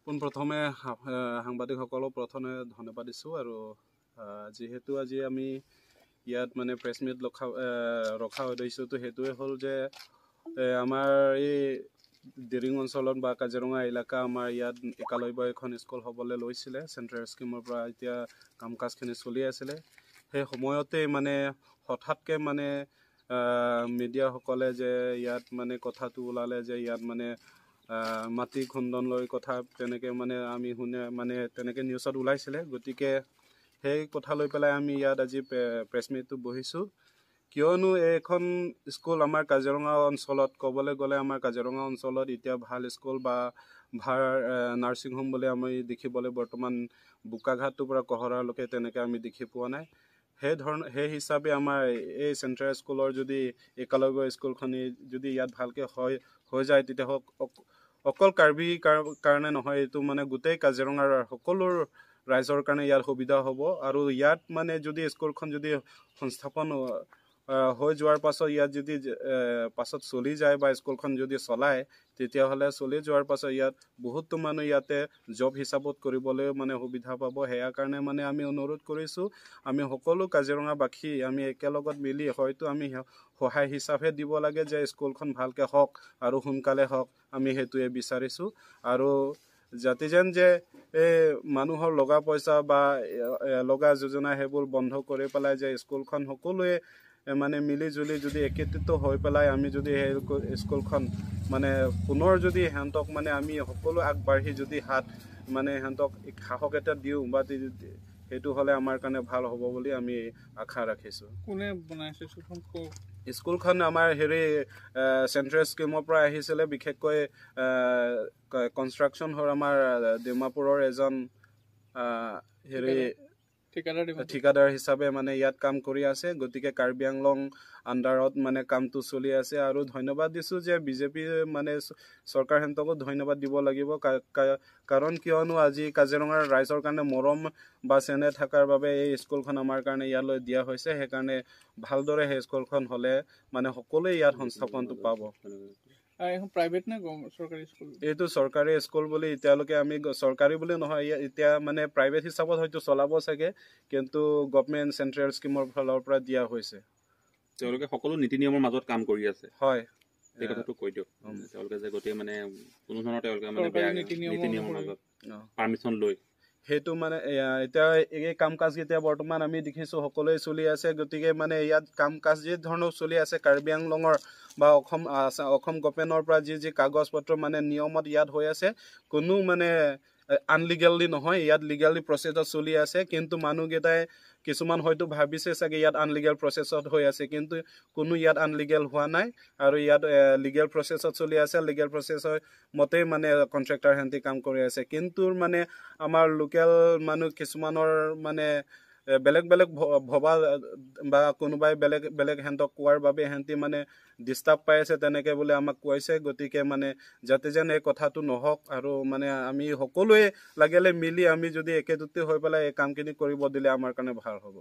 পোনপ্ৰথমে সাংবাদিকসকলক প্ৰথমে ধন্যবাদ দিছোঁ। আৰু যিহেতু আজি আমি ইয়াত মানে প্ৰেছ মিট ৰখা উদ্দেশ্যটো সেইটোৱে হ'ল যে আমাৰ এই দিৰিং অঞ্চলত বা কাজিৰঙা এলেকা আমাৰ ইয়াত একালব্য এখন স্কুল হ'বলৈ লৈছিলে, চেণ্ট্ৰেল স্কীমৰ পৰা এতিয়া কাম কাজখিনি চলি আছিলে। সেই সময়তে মানে হঠাৎকৈ মানে মিডিয়াসকলে যে ইয়াত মানে কথাটো ওলালে যে ইয়াত মানে মাটি খুন্দন লৈ কথা তেনেকৈ মানে আমি শুনে মানে তেনেকৈ নিউজত ওলাইছিলে। গতিকে সেই কথা লৈ পেলাই আমি ইয়াত আজি প্ৰেছ মিটটো বহিছোঁ। কিয়নো এইখন স্কুল আমাৰ কাজিৰঙা অঞ্চলত ক'বলৈ গ'লে আমাৰ কাজিৰঙা অঞ্চলত এতিয়া ভাল স্কুল বা ভাল নাৰ্ছিং হোম বুলি আমি দেখিবলৈ বৰ্তমান বোকাঘাটটোৰ পৰা কহৰালৈকে তেনেকৈ আমি দেখি পোৱা নাই। সেই ধৰণৰ সেই হিচাপে আমাৰ এই চেণ্ট্ৰেল স্কুলৰ যদি একালব্য স্কুলখনি যদি ইয়াত ভালকৈ হৈ যায়, তেতিয়া অকল কাৰ্বি কাৰণে নহয়, এইটো মানে গোটেই কাজিৰঙাৰ সকলো ৰাইজৰ কাৰণে ইয়াত সুবিধা হ'ব। আৰু ইয়াত মানে যদি স্কুলখন যদি সংস্থাপন হৈ যোৱাৰ পাছত ইয়াত যদি পাছত চলি যায় বা স্কুলখন যদি চলায়, তেতিয়াহ'লে চলি যোৱাৰ পাছত ইয়াত বহুতো মানুহ ইয়াতে জব হিচাপত কৰিবলৈ মানে সুবিধা পাব। সেয়া কাৰণে মানে আমি অনুৰোধ কৰিছোঁ, আমি সকলো কাজিৰঙাবাসী আমি একেলগত মিলি হয়তো আমি সহায় হিচাপে দিব লাগে যে স্কুলখন ভালকৈ হওক আৰু সোনকালে হওক, আমি সেইটোৱে বিচাৰিছোঁ। আৰু যাতে যেন যে এই মানুহৰ লগা পইচা বা লগা যোজনা সেইবোৰ বন্ধ কৰি পেলাই যে স্কুলখন সকলোৱে মানে মিলি জুলি যদি একত্ৰিত হৈ পেলাই আমি যদি সেই স্কুলখন মানে পুনৰ যদি সিহঁতক মানে আমি সকলো আগবাঢ়ি যদি হাত মানে সিহঁতক সাহস এটা দিওঁ বা সেইটো হ'লে আমাৰ কাৰণে ভাল হ'ব বুলি আমি আশা ৰাখিছোঁ। কোনে বনাইছে স্কুলখন? স্কুলখন আমাৰ হেৰি চেণ্ট্ৰেল স্কীমৰ পৰা আহিছিলে, বিশেষকৈ কনষ্ট্ৰাকশ্যন হ'ল আমাৰ ডিমাপুৰৰ এজন হেৰি ঠিকাদাৰ হিচাপে মানে ইয়াত কাম কৰি আছে। গতিকে কাৰ্বি আংলং আণ্ডাৰত মানে কামটো চলি আছে। আৰু ধন্যবাদ দিছোঁ যে বিজেপি মানে চৰকাৰ সিহঁতকো ধন্যবাদ দিব লাগিব, কাৰণ কিয়নো আজি কাজিৰঙাৰ ৰাইজৰ কাৰণে মৰম বা চেনেহ থকাৰ বাবে এই স্কুলখন আমাৰ কাৰণে ইয়ালৈ দিয়া হৈছে। সেইকাৰণে ভালদৰে সেই স্কুলখন হ'লে মানে সকলোৱে ইয়াত সংস্থাপনটো পাব। প্ৰাইভেট নে চৰকাৰী স্কুল? এইটো চৰকাৰী স্কুল বুলি এতিয়ালৈকে আমি চৰকাৰী বুলি নহয়, এতিয়া মানে প্ৰাইভেট হিচাপত হয়তো চলাব চাগে, কিন্তু গভমেণ্ট চেণ্ট্ৰেল স্কীমৰ ফালৰ পৰা দিয়া হৈছে। তেওঁলোকে সকলো নীতি নিয়মৰ মাজত কাম কৰি আছে। হয়, এই কথাটো কৈ দিয়ক। তেওঁলোকে যে গোটেই মানে কোনো ধৰণৰ তেওঁলোকে মানে নীতি নিয়মৰ মাজত পাৰ্মিশ্যন লৈ সেইটো মানে এতিয়া এই কাম কাজ এতিয়া বৰ্তমান আমি দেখিছোঁ সকলোৱে চলি আছে। গতিকে মানে ইয়াত কাম কাজ যি ধৰণৰ চলি আছে কাৰ্বি আংলঙৰ বা অসম অসম গভমেণ্টৰ পৰা যি যি কাগজ পত্ৰ মানে নিয়মত ইয়াত হৈ আছে, কোনো মানে আনলিগেলি নহয়, ইয়াত লিগেলি প্ৰচেছত চলি আছে। কিন্তু মানুহকেইটাই কিছুমান হয়তো ভাবিছে চাগে ইয়াত আনলিগেল প্ৰচেছত হৈ আছে, কিন্তু কোনো ইয়াত আনলিগেল হোৱা নাই আৰু ইয়াত লিগেল প্ৰচেছত চলি আছে। লিগেল প্ৰচেছৰ মতেই মানে কণ্ট্ৰেক্টাৰ সিহঁতি কাম কৰি আছে। কিন্তু মানে আমাৰ লোকেল মানুহ কিছুমানৰ মানে বেলেগ বেলেগ ভবা বা কোনোবাই বেলেগ বেলেগ সিহঁতক কোৱাৰ বাবে সিহঁতি মানে ডিষ্টাৰ্ব পাই আছে তেনেকৈ বোলে আমাক কৈছে। গতিকে মানে যাতে যেন এই কথাটো নহওক আৰু মানে আমি সকলোৱে লাগিলে মিলি আমি যদি একেগোটে হৈ পেলাই এই কামখিনি কৰিব দিলে আমাৰ কাৰণে ভাল হ'ব।